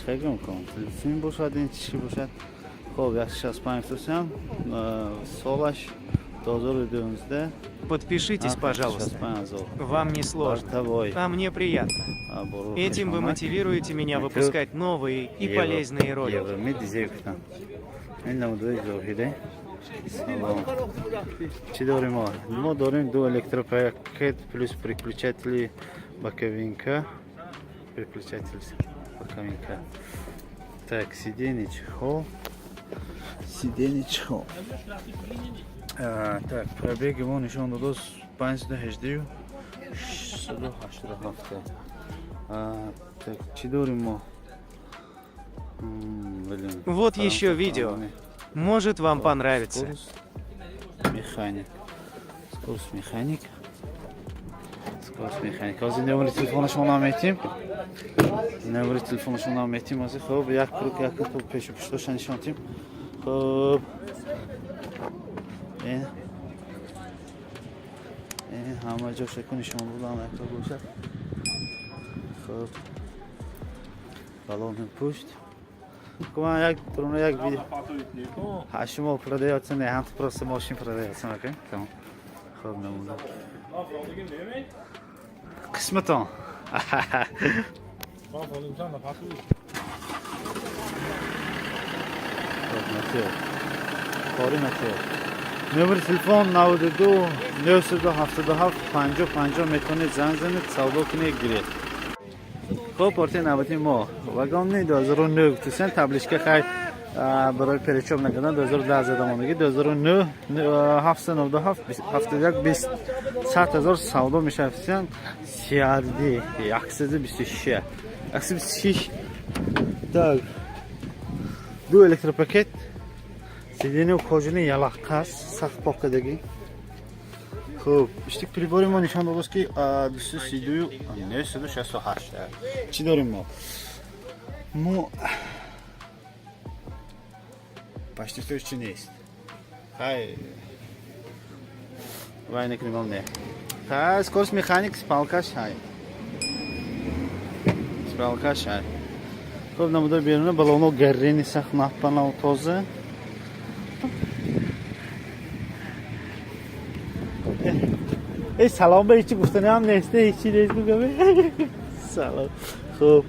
Чӣ гум кун, сим бошад, ин чӣ бошад. Хоб, 165 тусям, солаш 2012. Подпишитесь, пожалуйста. 65 000. Вам не сложно. Бортовой. А мне приятно. Этим вы мотивируете меня выпускать новые и полезные ролики. Евро дизель гуфтам. Ин намудои зоҳире. Салом. Чӣ дорем мо? Мо дорем ду электропакет плюс переключатели, боковинка. Переключатель, боковинка. Так, сиденье, чехол. Сиденье, чехол. Так, пробеги мо нишон додост 518 687. Так, чӣ дорем мо? Блин. Вот еще видео. Может, вам понравится. Скорость механик. Скорость механик. Скорость механик. Ҳозир номери телефонашон наметим. Номери телефонашон наметим. Ҳозир хуб, як круг, як круг пешу пуштоша нишон тим. Хуб. Ин ҳама ҷоша ку нишон додам, як бошад. Хуб. Балони пушт. Куман як туруна як видео. А шумо продается не, ҳам просто мошин продается, окей? Тамом. Хуб, намуда. Қисматон. Хуб, Матео. Кори Матео. Номери телефон 92 977 50 50, метавонед занг занед, савдо кунед, гиред. Хуб, партияи навбати мо вагони 2009 гуфтусен, табличка хай барои перечоп накардан 2010 задамондагӣ, 2009, 797 71 20, 100 000 савдо мешавад. CRD 126, 126. Так, ду электропакет, сиденье кожаный, ялаққас, сахт покадагӣ. Хуб, иштик прибори мо нишон додааст, ки 232 968. Чӣ дорем мо? Мо почти то чӣ нест. Хай, вай накунем, не. Хай, скорость механик, спалкаш хай. Спалкаш хай. Хуб, намудои беруна, балоно гаррени, сахт наппанав, тоза. Эй, салом, ба ҳечи гуфтаниам нест, ҳечи нест, гугаме. Салом. Хуб.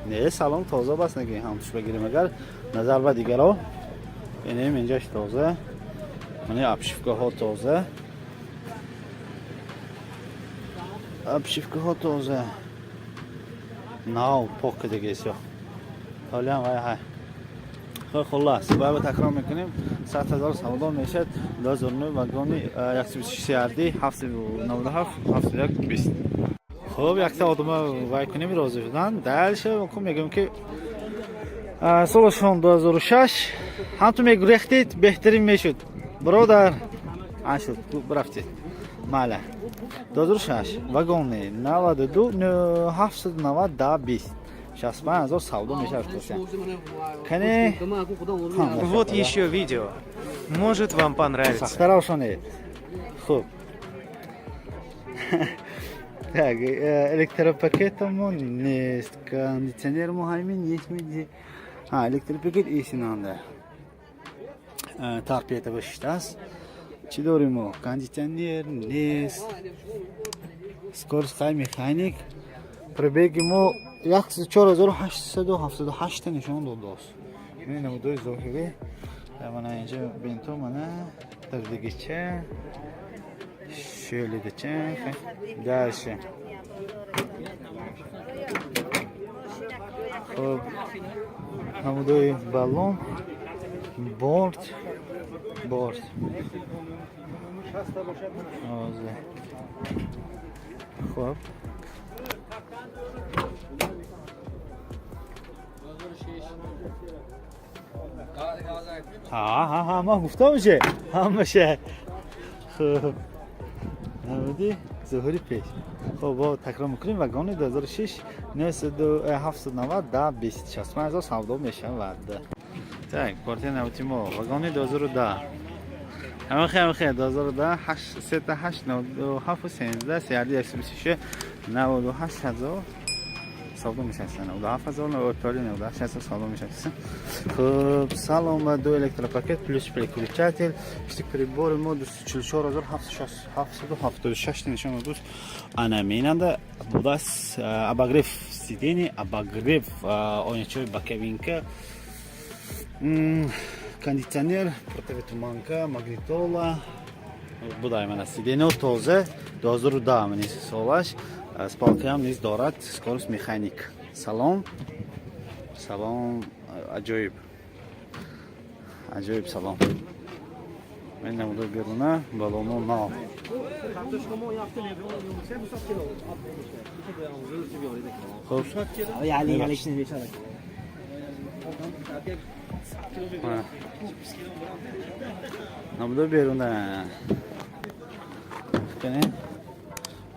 Не, салом тоза бас наги ҳам туш бигирем агар назар ба дигаро. Инем инҷаш тоза. Мани обшивкаҳо тоза. Обшивкаҳо тоза. Нав пок кардагист ё. Ҳолиам вай ҳай. Хуб, хуллас, бояд такрор мекунем, 100 000 савдо мешавад, 2009 вагони 126 CRD, 797 71 20. Хуб, якта одама вай кунем, розӣ шудан. Дальше мегӯем, ки солашон 2006, ҳамту мегурехтед, беҳтарин мешуд. Бародар, ашуд, бирафтед. Майла. 2006 вагони, 92 790 да 20, 65 000 савдо мешавад. Кане. Вот еще видео. Может, вам понравится. Сахтаравшонед. Хуб. Так, электропакетамо нест, кондиционер мо ҳамин нест меди. Ҳа, электропакет исинанда. Торпеда бошиштааст. Чӣ дорем мо? Кондиционер нест. Скорость хай механик. Пробеги мо 4878 нишон додааст. Ин намудои зоҳирӣ. Мана инҷа бинто, мана дардигича, шӯлидача. Дальше. Хуб, намудои баллон, борт, борт. Ҳозир. Хуб. Ҳа, ҳа, ҳа, ман гуфтам ше, ҳамаша. Хуб. Намуди зуҳури пеш. Хуб, бо такрор мекунем, вагони 2006, 790 да 20, 65 000 савдо мешавад. Так, партия навбати мо вагони 2010. Ҳамахе, ҳамахе, 2010, 8 3 8 97 13 CRD 126, 98 000. Савдо мешавад 97 000, 98 000 савдо мешавад. Хуб, салом ба ду электропакет плюс переключатель. Штик прибори мо 244 776 нишон дӯст. Ана менанда будааст обогрев сиденье, обогрев оиначаҳои боковинка, кондитсионер, противотуманка, магнитола будай. Мана сиденье тоза, 2010 мани солаш, спалкаам низ дорад, скорость механик. Салом, салом аҷоиб, аҷоиб салом. Мен намуда беруна балоно нав. Хуб, намуда беруна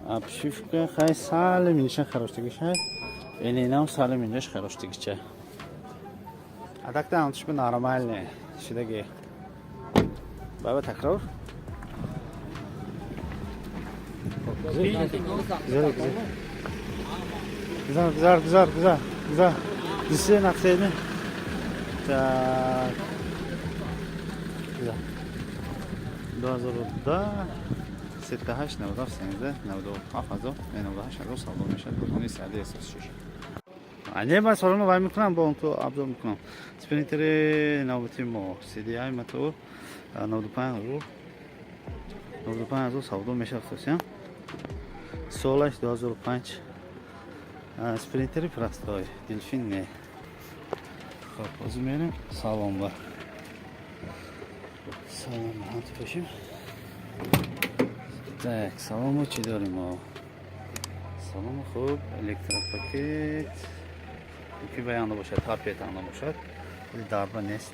обшивка хай салим инша хароштагиша, энинам салим инҷаш хароштагича. А так там тушби нормальный шидаги. Баба такрор. Güzel, güzel. Güzel, güzel, güzel, güzel, güzel. Dişi naqshini. Так. Güzel. 2010 38 97 13 97 ҳазор, 98 ҳазор савдо мешавад. Бозони сади эҳсос шиш. Не, ман салоно вай мекунам, бо он ту обзор мекунам. Спринтери навбати мо CDI мотор 95 ҳазор, 95 ҳазор савдо мешавад хусусиян. Солаш 2005. Спринтери простой, Дельфин не. Хоб, ҳозир мерем салон ба. Салон ба ҳам бошем. Так, салому чӣ дорем мо? Салому хуб, электропакет. Ки баянда бошад, торпеда анда бошад. Вале дарба нест.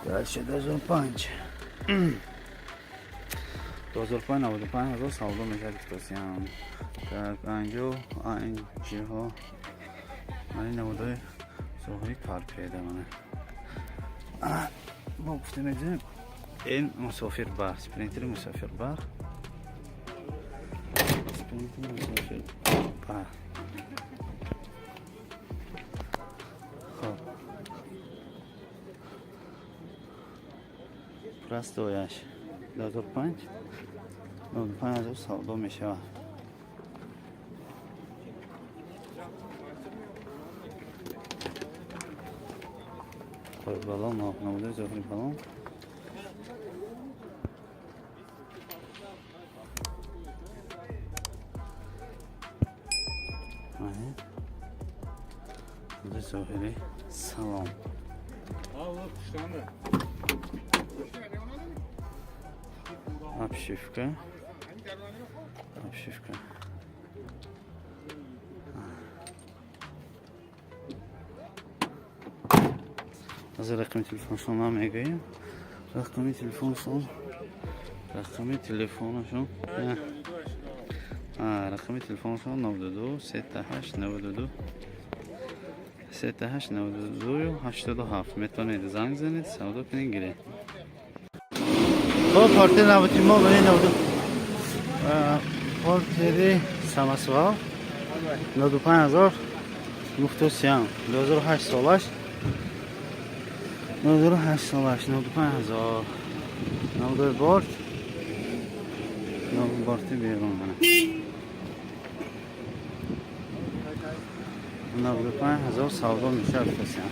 Дальше 2005. 2005 95 ҳазор савдо мешавад гуфтосиям. Так, анҷо, анҷиҳо. Ман ин намудои зоҳири торпеда мана. Мо гуфта мегузарем. Ин мусофирбар, спринтери мусофирбар. Спринтери мусофирбар. Хоб. Простояш 2005 95 ҳазор савдо мешавад. Хоб, балон, намудаи зоҳири балон. Намудаи зоҳири салом. Обшивка. Обшивка. Аз рақами телефоншон намегӯем. Рақами телефоншон, рақами телефонашон, рақами телефоншон 92 38 92 38 92 87. Метавонед занг занед, савдо кунед, гиред. Хоб, портери навбати мо барои навду портери самосвал 95 ҳазор гуфтосиям, 2008 солаш, 2008 солаш, 95 ҳазор. Навдои борт, борти берун мана 95 ҳазор савдо мешавад гуфтосиям.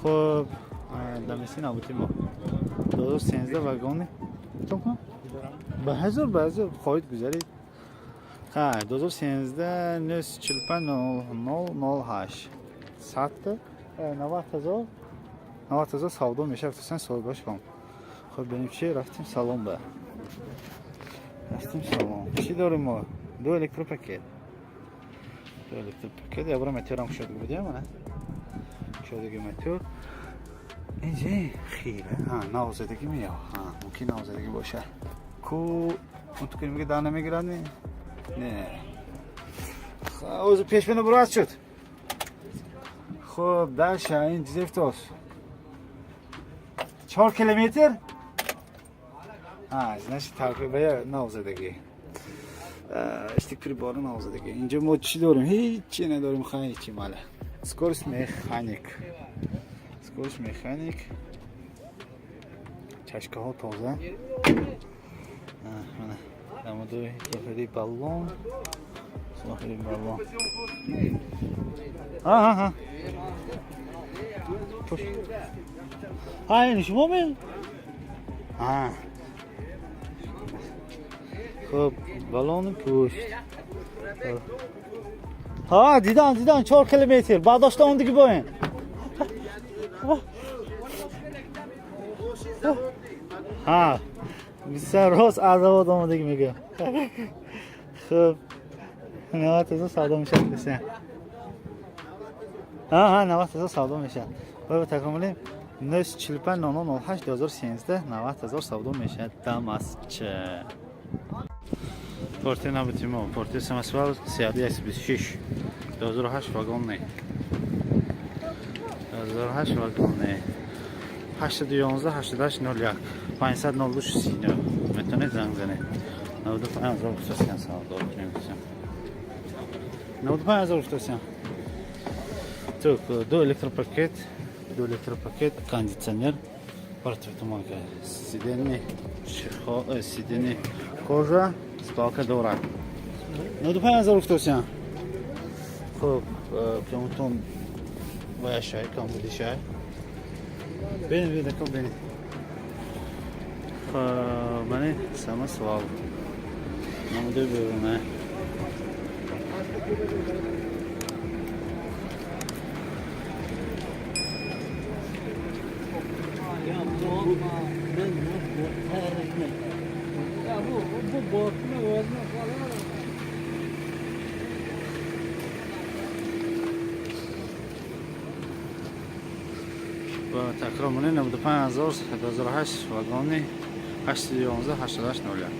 Хуб, дамеси навбати мо 2013 вагони ба ҳазор, ба ҳазор хоҳид гузарид. Хай, 2013 945 00 08 садта 90 ҳазор, 90 ҳазор савдо мешавад хусусан соҳибаш ком. Хуб, бинем чи. Рафтем салон ба, рафтем салон. Чӣ дорем мо? Ду электропакет, ду электропакет. Ябра моторам кушода будем, ана кушодаги мотор. Инҷа хира навзадагӣ меё, мумкин навзадагӣ бошад. Ку унтукини мега дар намегирад, не, не, озу пешбина бурад шуд. Хуб, дальше ин чиз 4 километр. А, значит, тақрибан навзадагӣ. Штык прибори навзадагӣ. Инҷо мо чӣ дорем? Ҳеҷ надорем, хай ҳеҷ мала. Скорость механик. Скорость механик. Чашкаҳо тоза. Мана намудои зоҳири баллон. Зоҳири баллон. Ага. А, ин шумо ме? А. Хуб, баллони пушт. Ҳа, дидам, дидам, 4 километр. Бардошта он диги боин. Ҳа, бисёр рост аз завод омадагӣ мегӯям. Хуб, 90 000 савдо мешавад бисёр. Ҳа, 90 000 савдо мешавад. Боя такомулем 945 00 08 2013 90 000 савдо мешавад. Дамасча. Порте набудимо, порте самосвал 3126 2008 вагонный. 2008 вагонный. 811 88 01 502 39 метавонед занг занед. 95 000 гуфтасиям савдо кунем. 95 000 гуфтасиям. Так, ду электропакет, ду электропакет, кондиционер, противотуманка, сиденье, чехол, сиденье кожа, спалка дорад. 95 000 гуфтасиям. Хуб, камутон бояд шай, камбуди шай. Бинед, бинед, ко бинед. Хуб, мани самосвал. Намуди беруна. Ва такрор монед 95 000 2008 вагони 811 88 01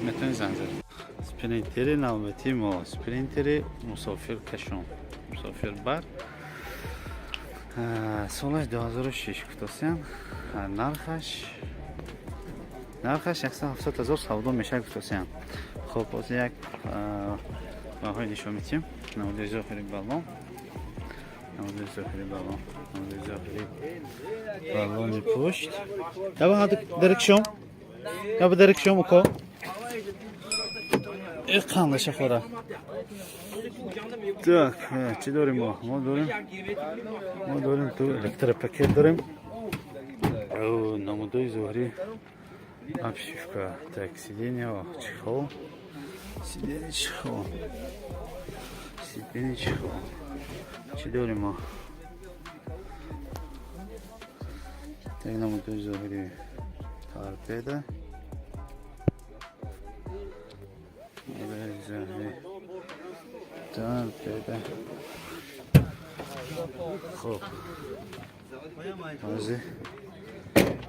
метавонед занг занед. Спринтери навбати мо, спринтери мусофиркашон, мусофирбар. Солаш 2006 гуфтасиям. Нархаш 170 000 савдо мешавад гуфтасиям. Хуб, боз як баҳои нишон медиҳем. Намуди зоҳири баллон. Намуди зоҳири баллон. Намуди зоҳири баллони пушт. Яба дарикшом. Яба дарикшом уко. Қандаша хӯра. Так, чӣ дорем мо? Мо дорем ту электропакет дорем. Намудои зоҳирӣ обшивка. Так, сиденье, чехол. Сиденье, чехол. Сиденье, чехол. Чӣ дорем мо? Так, намудои зоҳирӣ торпеда. Намудои зоҳирӣ торпеда. Хуб. Ҳозир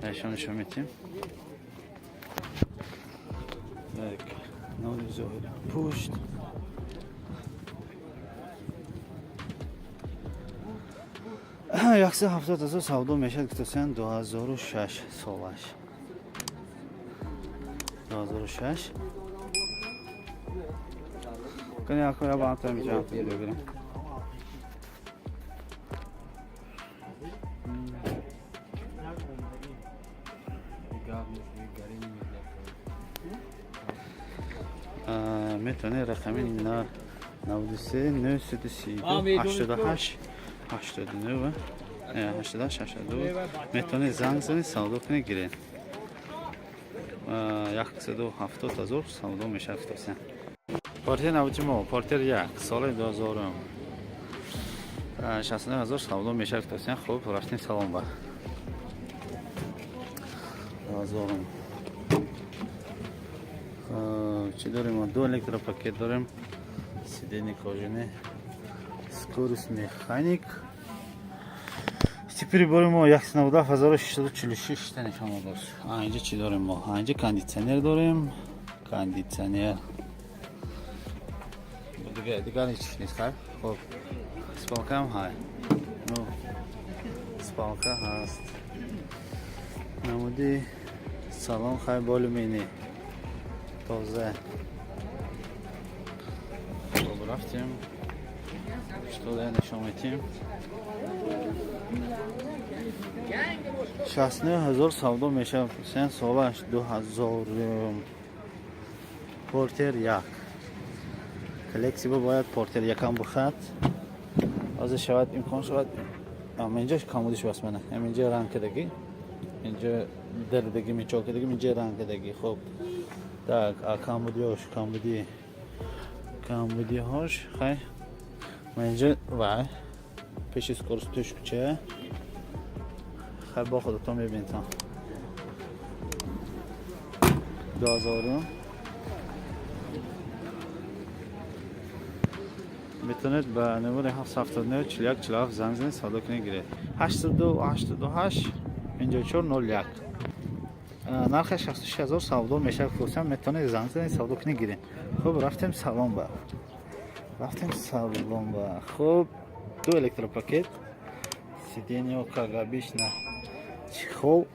нишон медиҳем. Так, намуди зоҳири пушт. 170 000 савдо мешавад гуфтасиян 2006 солаш. 2006. Кани ако я ба там ҷа бигирем. Метавонед рақами 93 932 88 89 88 82 метавонед занг занед, савдо кунед, гиред. 170 000 савдо мешавад гуфтасиям. Портер навбати мо, портер як, соли 2000 69 000 савдо мешавад гуфтасиям. Хуб, рафтем салон ба. 2000. Чӣ дорем? Ду электропакет дорем. Сиденье кожаный. Скорость механик. Теперь борем 197 646 та нишон дод. А инҷа чӣ дорем мо? А инҷа кондитсионер дорем. Кондитсионер. Дигар ҳеч нест, хайр. Хуб. Спалкам ҳай. 9 спалка ҳаст. Намуди салон хай более-менее тоза. Хоб, рафтем, что нишон метиҳем. 69 000 савдо мешавад, сен солаш 2000, Портер як коллексия бояд Портер якам бихад. Ҳозир шавад, имкон шавад. Инҷа камудиш бас, мана инҷа ранг кардагӣ, инҷа дардаги, мечо кардагӣ, инҷа ранг кардагӣ. Хоб, так, камбудиҳош, камбудиҳош хай ма инҷа вай пеши скорость туш куча. Хай, бо худатон мебинтон. 2000 метавонед ба номери 779 41 47 занг занед, савдо кунед, гиред. 888 54 01 нархаш 66 000 савдо мешавад. Хусусан метавонед занг занед, савдо кунед, гиред. Хуб, рафтем салон ба, рафтем салон ба. Хуб, ду электропакет, сиденье как обычно, чехол,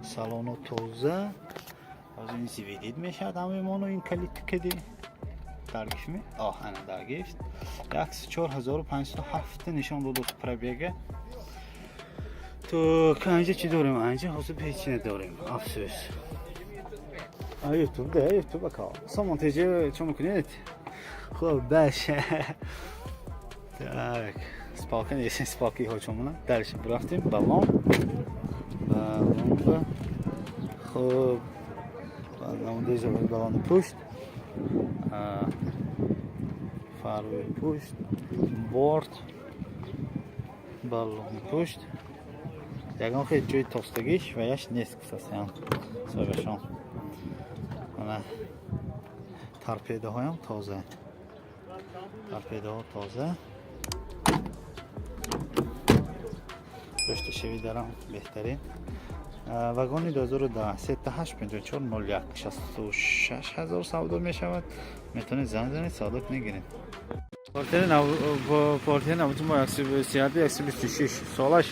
салону тоза. Ҳозир ин заводить мешавад ҳамаи ин калити кади даргифт, ана даргифт. 104 507 нишон додо пробега. То анҷа чӣ дорем? Анҷа ҳозир ҳеҷ чи надорем, афсӯс. Ютуб да, ютуб ака сомон теҷа чо мекунед? Хуб, дальше. Так, спалка нест, спалки ҳочомона. Дальше рафтем балон, балон. Хуб, намудаи балони пушт, фарвои пушт, борт, балони пушт ягон хел ҷои тостагиш ва яш нест, гуфтастаям соҳибашон. Ана торпедаҳоям тоза, торпедаҳо тоза. Пушташави дарам беҳтарин. Вагони 2010, 38 54 01, 66 000 савдо мешавад. Метавонед занг занед, савдо кунед, гиред. Портери навбати мо 126, солаш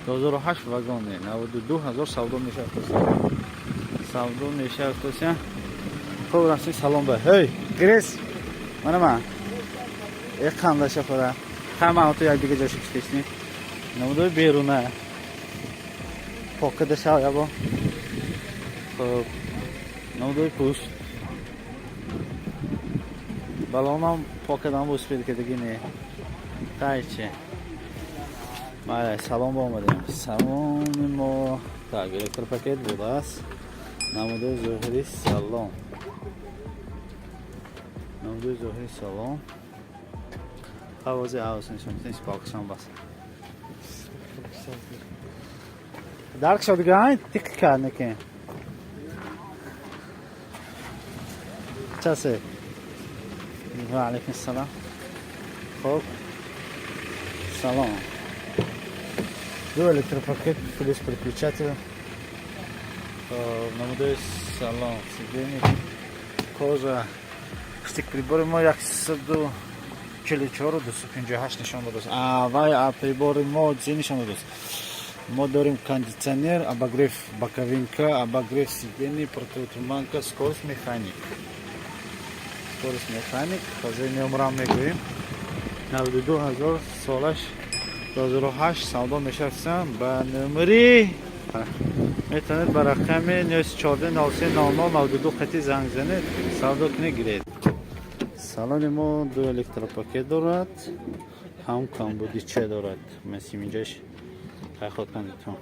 2008, вагоне, 92 000 савдо мешавад, савдо мешавад. Хуб, рафтем салон ба. Ҳей, гирес, мана ман э қандаша фара ҳама то як дига ҷоша киштесни. Намудои беруна покада шав ябо. Хуб, намудои пушт, балонам покадан успел кардагӣ не. Қайчи, бале, салон ба омадем. Салони мо, так, электропакет будааст. Намудои зоҳири салон, намудои зоҳири салон. Ҳавози ҳавос нишон спалкашам бас. Дарк шуд, дига тиқ кард неки. Часе? Ва алайкум ассалом. Хуб, салом. Ду электропакет плюс переключатель. Намудои салон, сиденье кожа, штик прибори мо 144 258 нишон додааст. Вай прибори мо чи нишон додааст? Мо дорем кондитсионер, обогрев боковинка, обогрев сидений, противотуманка, скорость механик, скорость механик. Ҳозир меомрам, мегӯем. 92 000, солаш 2008, савдо мешавад. Ба номери метавонед ба рақами 914 03 00 92 қати занг занед, савдо кунед, гиред. Салони мо ду электропакет дорад, ҳам камбудича дорад, масиминҷаш хайхот кандитон.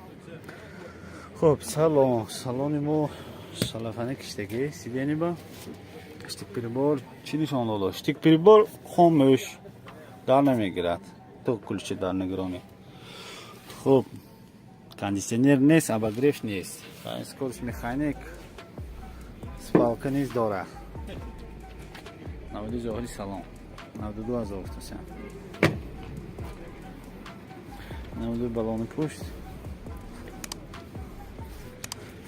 Хуб, салон, салони мо салафани киштагӣ, сидени ба штик прибор чӣ нишон додо? Штик прибор хомӯш, дар намегирад, то ключи дар нагиронӣ. Хуб, кондитсионер нест, обогрев нест, скорость механик, спалка низ дорад. Наводи зоҳири салон 92 000 гуфтасям. Намуди балони пушт,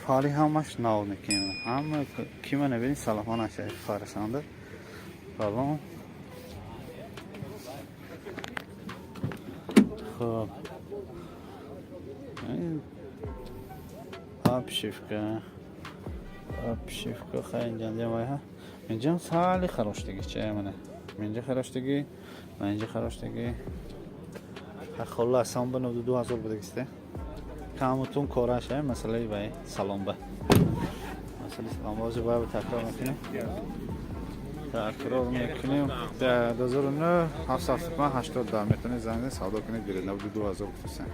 фари ҳамаш нав мекунем, ҳама кима набини салафон аша фарасанда балон. Хуб, ин обшивка, обшивка. Хай, инҷа вайҳа, инҷам сали хароштагӣ ча, мана инҷа хароштагӣ ва инҷа хароштагӣ. Хуллас, ҳам ба 92 000 будагисте. Камутун кораш масъалаи вай салонба, масъалаи салонба. Ҳозир бояд такрор мекунем, такрор мекунем. 2009, 775, 80, 10. Метавонед занг занед, савдо кунед, гиред. 92 000 гуфтасен.